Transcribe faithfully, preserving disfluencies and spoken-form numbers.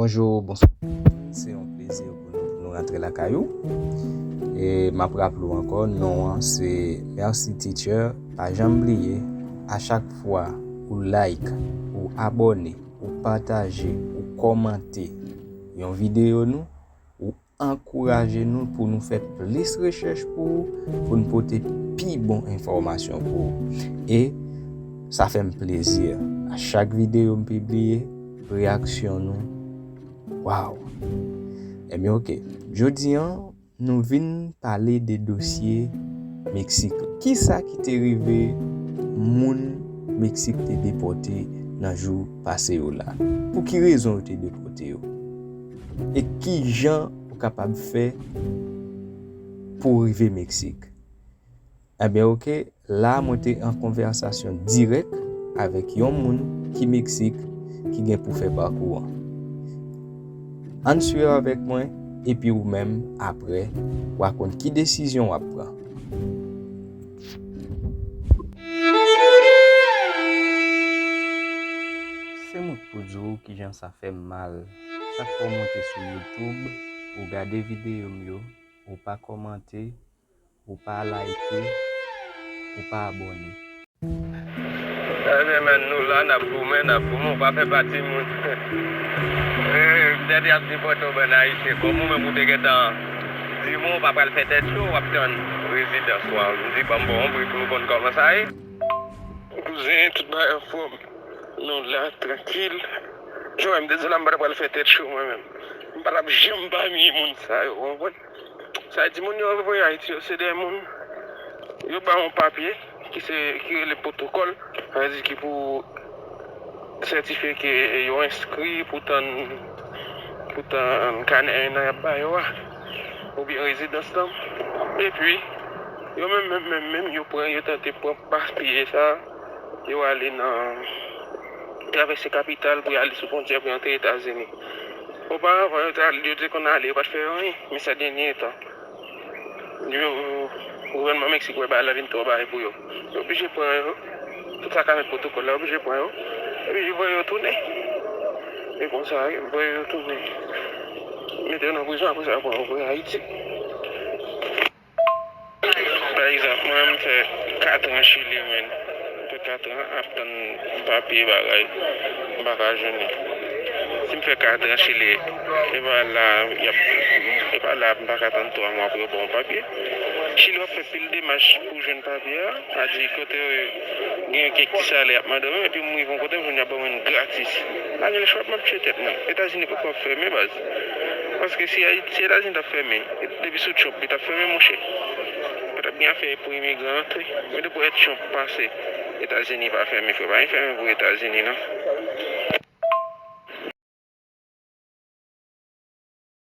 Bonjou, bonswa. Se yon plezi pou nou, pou nou rantre lakay ou. E m ap raple w ankò, non an se Mercy Teacher. Pa janm bliye, a chak fwa ou like, ou abòne, ou pataje, ou kòmante yon videyo nou, ou ankouraje nou pou nou fè plis rechèch pou ou, pou n pote pi bon enfòmasyon pou ou. E sa fè m plezi. A chak videyo m pibliye, reyaksyon nou, waw! Ebyen, oke. Jodi an, nou vin pale de dosye Meksik. Kisa ki te rive moun Meksik te depòte nan jou pase yo la? Pou ki rezon yo te depòte yo? E ki jan ou kapab fè pou w rive Meksik? Ebyen, oke, la mwen te an konvèsasyon dirèk avèk yon moun ki Meksik ki gen pou fè pakou an. Ann swiv avèk mwen, epi ou menm, apre, w a konn ki desizyon w ap pran. Se mwen k pou di w kijan sa fè m mal. Chak fwa w monte sou YouTube, ou gade videyo m yo, ou pa kòmante, ou pa like, ou pa abòne. Ebyen, men, nou la, n ap goumen, n ap goumen, ou pa fè pati moun. Eh, m tande y ap depòte yon bann Ayisyen. Kòm ou menm ou te gentan di mwen ou pa pral fè tèt cho, w ap tann rezidans ou an. M di, ban m ba w yon brik pou nou konn kòman sa ye. Kouzen, tout bagay anfòm. Nou la, trankil. Jan w wè m te di w la, m pa t ap pral fè tèt cho mwen menm. M pa t ap janm pami moun sa yo, w konprann? Sa vle di moun yo voye Ayiti yo, se de moun yo ba yon papye ki se, ki rele pwotokòl, sa vle di ki pou sètifye ke yo enskri pou tann, pou tann kanè un an y ap ba yo a, oubyen rezidans lan. Epi, yo menm, menm, menm, menm, yo pran, yo tante pran papye sa, yo ale nan, travèse kapital pou y ale sou fwontyè pou y antre Etazini. Oparavan, yo te al-, yo te konn ale, yo pa t fè anyen, men sa dènye tan, yo, gouvènman Meksik wè bagay la vin twò bagay pou yo. Yo oblije pran yo, tout sa k avèk pwotokòl la, yo oblije pran yo, epi yo voye yo tounen. E konsa, yo voye yo tounen. Mete yo nan prizon, apre sa, yo pran yo voye Ayiti. Pa egzanp, mwen, m fè kat an Chili, men. M fè kat an ap tann papye bagay. M pa ka jwenn li. Si m fè kat an Chili, e pa la, y ap, e pa la, m pa ka tann twa mwa pou yo ban m papye. Chili, w ap fè pil demach pou jwenn papye a. Sa di kote yo gen kèk ti salè y ap mande w, epi m rive yon kote, m jwenn y ap ban mwen l gratis. Pa gen lechwa, m ap tiye tèt mwen. Etazini poko ap fèmen, baz. Paske si Ayiti, si Etazini t ap fèmen, depi sou Trump, li t ap fèmen, monchè. Pa t ap gen afè pou imigran antre. Men depi w wè Trump pase, Etazini pa fèmen, frè. Pa gen fèmen pou Etazini, non.